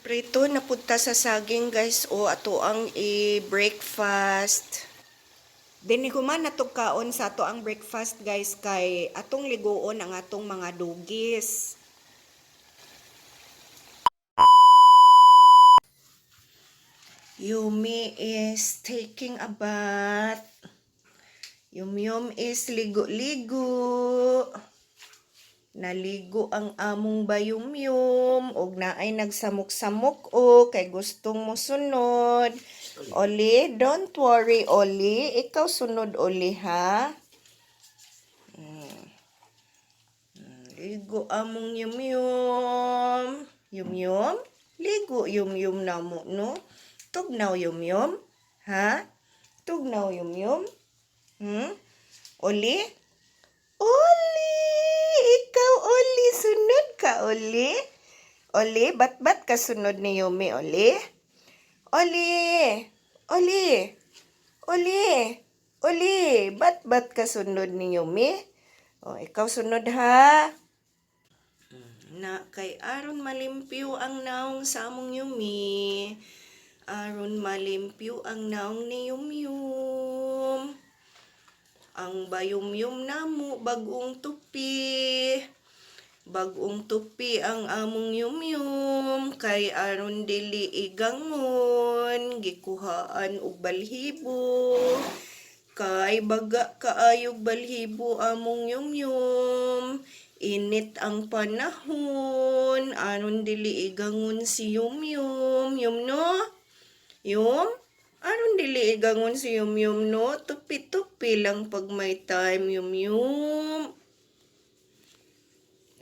Prito na punta sa saging, guys, o ato ang i-breakfast. Dinhi human natog kaon sa ato ang breakfast, guys, kay atong ligoon ang atong mga dugis. Yumi is taking a bath. Yum Yum is ligo-ligo. Naligo ang among bayumyum og naay nagsamok-samok o kay gustong mosunod. Oli, don't worry, Oli. Ikaw sunod, Oli, ha? Ligo among yum-yum. Yum-yum? Ligo yum-yum na mo, no? Tugnaw yum-yum? Ha? Tugnaw yum-yum? Hmm? Oli? Oli! Ikaw, Oli! Sunod ka, Oli? Oli, bat-bat ka sunod ni Yumi, Oli? Oli! Oli! Oli! Oli! Bat-bat ka sunod ni Yumi? O, ikaw sunod ha? Na kay aron malimpyo ang naong sa among Yumi. Aron malimpyo ang naong ni Yumyum. Ang bayumyum namo bagong tupi. Bagong tupi ang among yumyum kay aron dili igangon, gikuhaan og balhibo. Kay baga kaayog balhibo among yumyum. Init ang panahon, aron dili igangon si yumyum. Yum no? Yum? Aron dili igangon si yumyum no? Tupi-tupi lang pag may time, yumyum.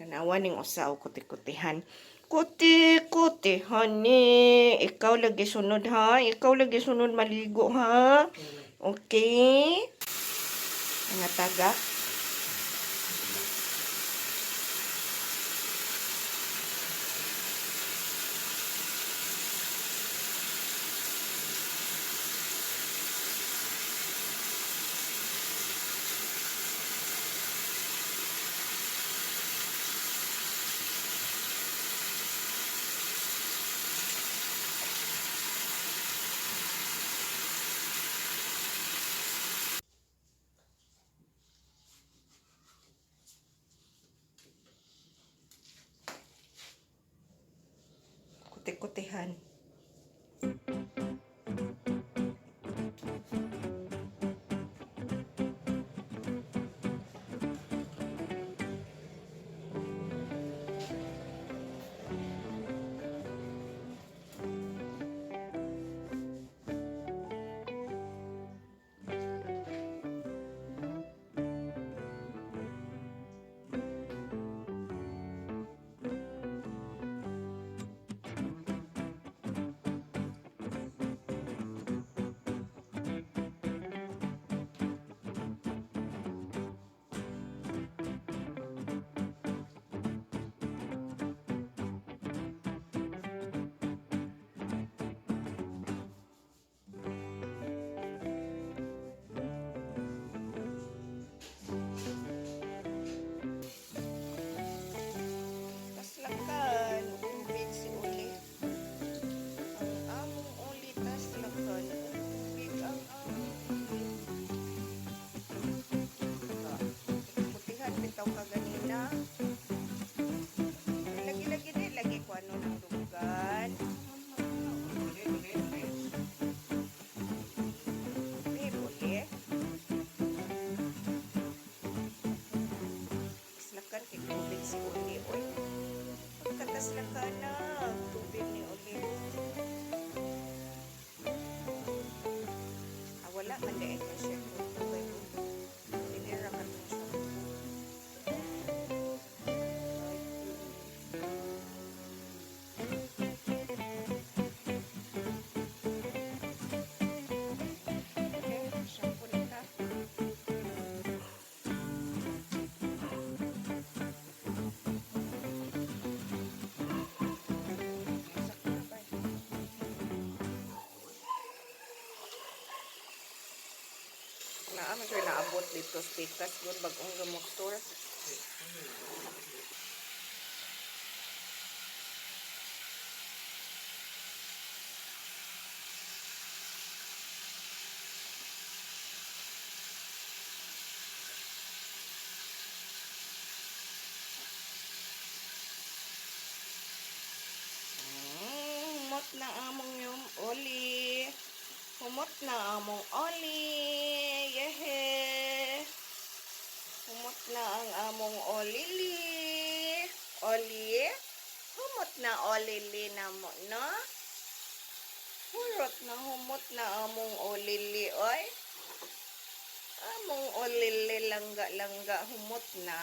Tanawa ning usa og kuti-kutihan. Kuti-kutihan ni. Ikaw lagi sunod ha. Ikaw lagi sunod maligo ha. Okay? Mga tagak. Kuti-kutihan. Taslakan, tubig si Uli. Ang among Uli taslakan, tubig ang among Uli. Ah, putihan bitaw ka ganina. Lagi-lagi di, lagi ko ano ng dugan. Babe, Uli. Taslakan kay tubig si Uli. Oy, pagkataslakan na, tubig ni Uli. Ah, wala man dahil ko siya. Tinira ka itong shampoo. Okay, shampoo na ka. Sakto na ba? Naa man siya naabot dito sa pikas gud bagong gamoktor. na among yung oli. Humot na among oli. Yehe. Humot na ang among olili. Oli. Humot na olili na mo, no? Hurot na humot na among olili, oy. Among olili langga-langga humot na.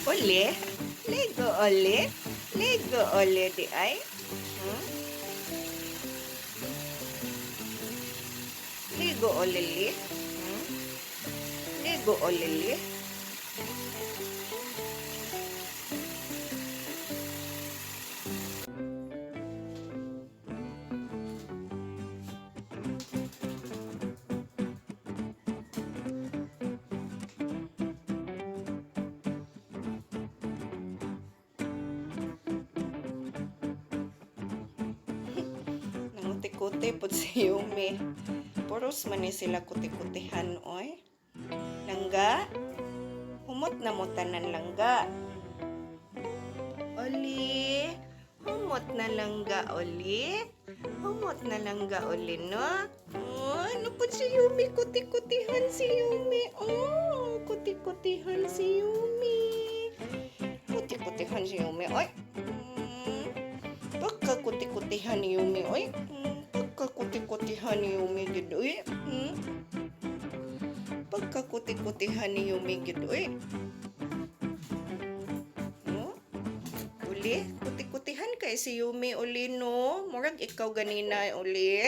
Oli? Lego oli? Lego oli di ay? Lego olili? Lego olili? Nanguti-kuti po si Yumi. Puros man ni sila kuti-kutihan, oy. Langga? Humot na mo tanan, langga. Oli, humot na langga, Oli. Humot na langga, Oli, no? Oh, ano po si Yumi? Kuti-kutihan si Yumi. Oh, kuti-kutihan si Yumi. Kuti-kutihan si Yumi, oy. Pagkakuti-kutihan ni Yumi, oy. Pagkakuti-kutihan ni Yumi, gid, oy. Pagkakuti-kutihan ni Yumi, gid, oy. No? Uli, kuti-kutihan kay si Yumi, uli, no? Murag ikaw ganina, uli.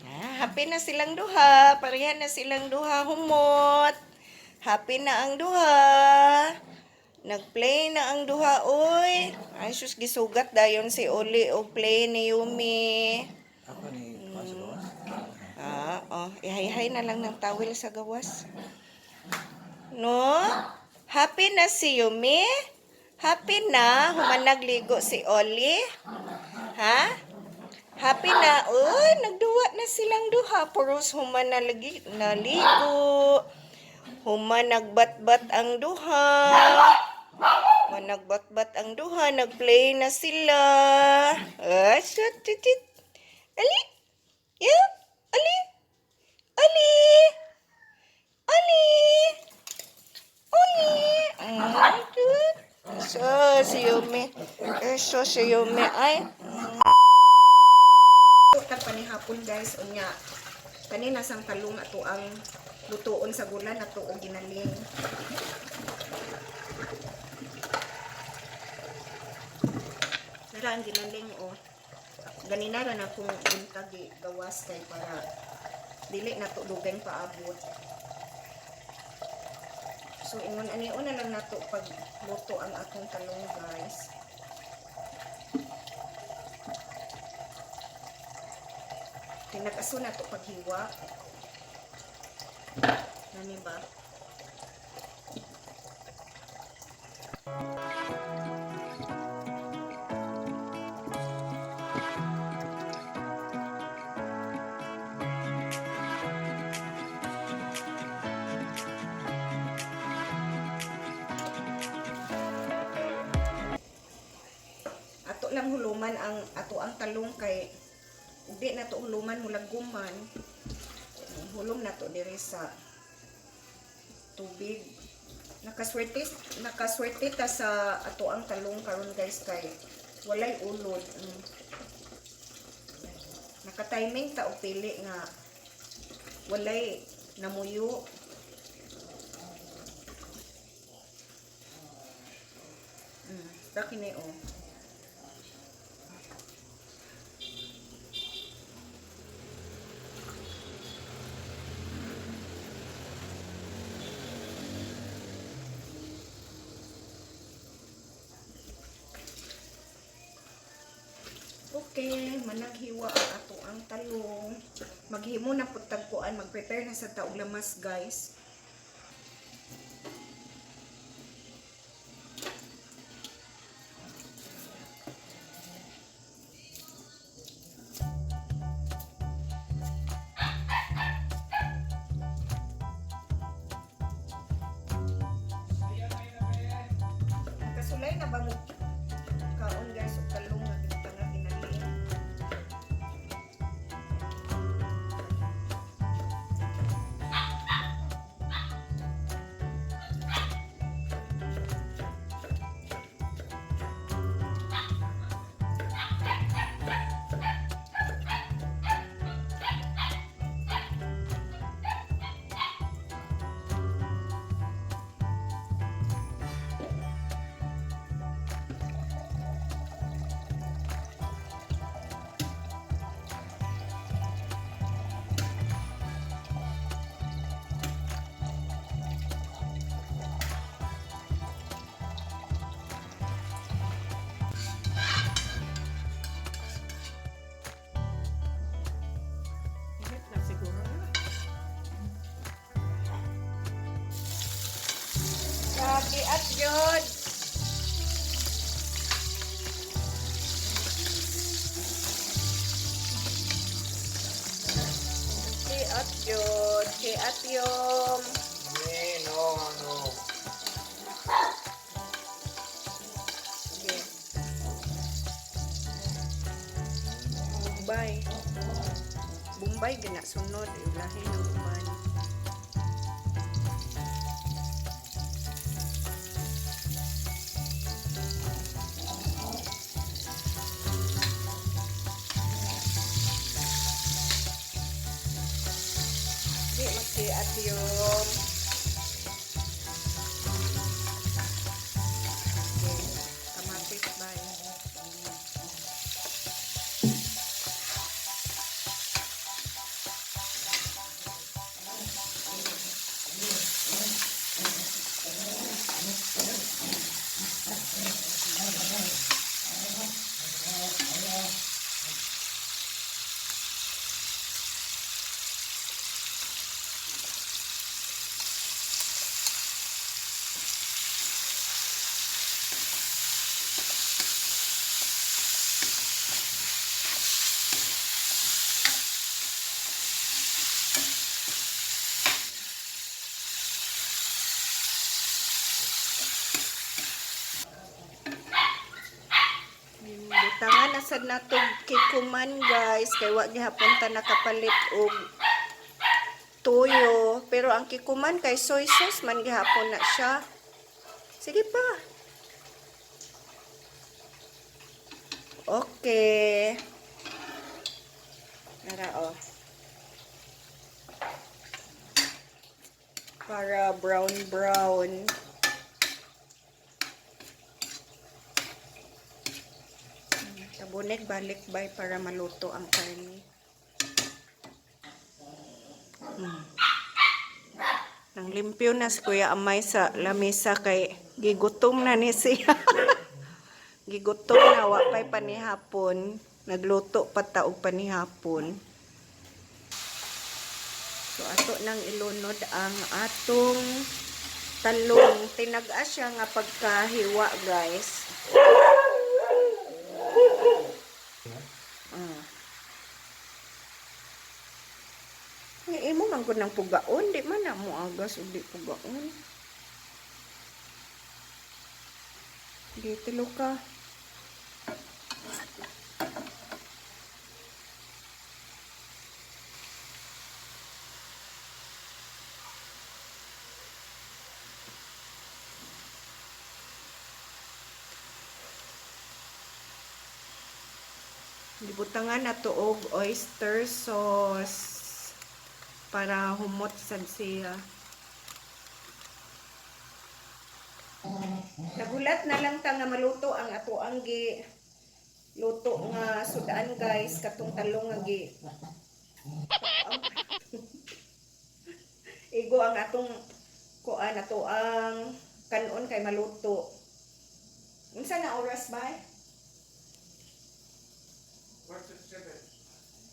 Ah, happy na silang duha. Pareha na silang duha humot. Happy na ang duha. Nagplay na ang duha, oy. Ay, sus, gisugat dayon si Oli o play ni Yumi. Ako ni kuan sa gawas. Ah, oh, ihayhay na lang ng tawel sa gawas. No? Happy na si Yumi? Happy na human nagligo si Oli? Ha? Happy na. Uy, nagduwa na silang duha. Puros human nalagi, naligo. Human nagbatbat ang duha. Human nagbatbat ang duha. Nagplay na sila. Ah, shit, shit, shit. Ali. Yeah. Ali. Ali. Ali. Ali. Good. So, si Yumi. So, si Yumi. Ay. Tag panihapon, guys, unya kanina sang talong ato ang lutuon sa gulan ato og ginaling. Nara ang ginaling, oh. Ganina ra na akong buntag gawas kay para dili na to dugay paabot. So ingon ani una lang nato pag luto ang atong talong, guys. Tinag-aso na to paghiwa. Nani ba? Ato lang huluman ang ato ang talong kay ug di na to huluman, mulagguman. Hulom na to diri sa tubig. Nakaswerte, nakaswerte ta sa ato ang talong karon, guys, kay walay ulod. Naka-timing ta og pili nga walay namuyo. Sa kini oh. Okay, managhiwa ang ato ang talong. Maghimo na pud tag kuan, mag-prepare na sa taog lamas, guys. Kasulay na ba mo kaon, guys, og talong nga ginatanga ginali? Init na siguro na. Kaki at yun. Kaki at yun. Kay at yun. Eh, no, no. Sige. Bombay. Bombay gina sunod ilahi ng uban. Di magkiat yung. Okay. Kamatis ba? Butangan na sad natong kikuman, guys, kay wa gihapon ta nakapalit og toyo, pero ang kikuman kay soy sauce man gihapon na siya. Sige pa. Okay. Nara oh. Para brown brown. Tabunig balik bay para maluto ang karne. Nang limpyo na si Kuya Amay sa lamesa kay gigutom na ni siya. Gigutom na, wa pa'y panihapon. Nagluto pa ta og panihapon. So ato nang ilunod ang atong talong. Tinag-a siya nga pagkahiwa, guys. Ah. Nga imo man gud ng pugaon, di man na mo agas og di pugaon. Di tilo ka. Gibutangan nato og oyster sauce para humot sad siya. Nagulat na lang ta nga maluto ang ato ang gi luto nga sudan, guys, katong talong nga gi igo ang atong kuan, ato ang kanon kay maluto. Unsa na oras ba?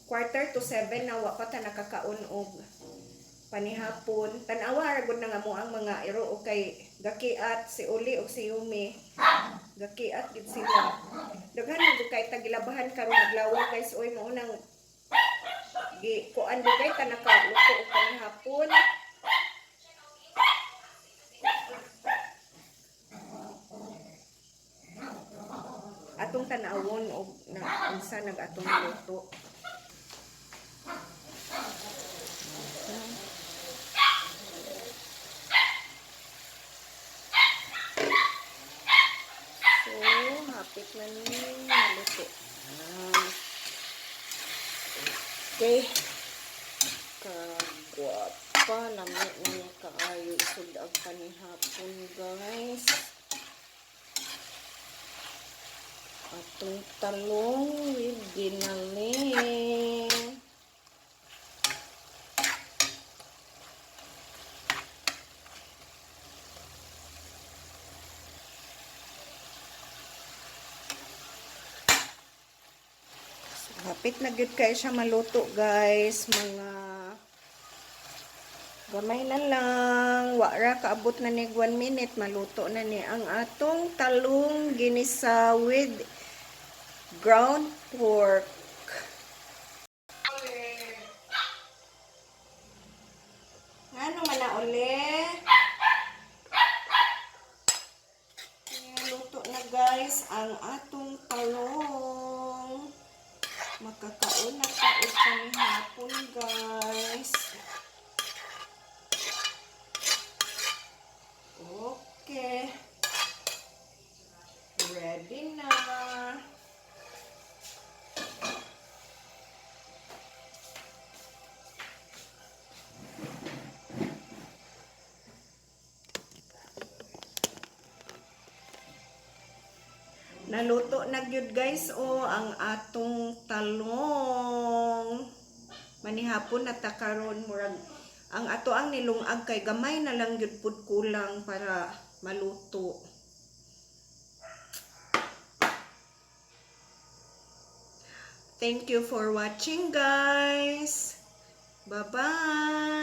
6:45. 6:45 na, wa pa ta nakakaon og panihapon. Tan-awa ra gud na nga mo ang mga iro o kay gakiat si Uli og si Yumi. Gakiat gid sila. Daghan man gud kay tagilabahan karon adlaw, guys, oy, mao nang gi kuan dugay ta nakaluto og panihapon. Atong tan-awon og na unsa nag atong luto. So, hapit na ni maluto. Ah. Okay. Kagwapa. Lami na niya kaayo. Sud-ag panihapon, guys. Atong talong with ginaling. So, hapit na gyud kay siya maluto, guys. Mga gamay na lang. Wa ra kaabot na ni 1 minute, maluto na ni ang atong talong ginisa with ground pork. Ano man na uli? Luto na, guys, ang atong talong. Makakaon na ta og panihapon, guys. Okay. Ready na. Naluto na gyud, guys, o ang atong talong. Manihapon na ta karon, murag ang ato ang nilungag kay gamay na lang gyud pud kulang para maluto. Thank you for watching, guys. Bye-bye.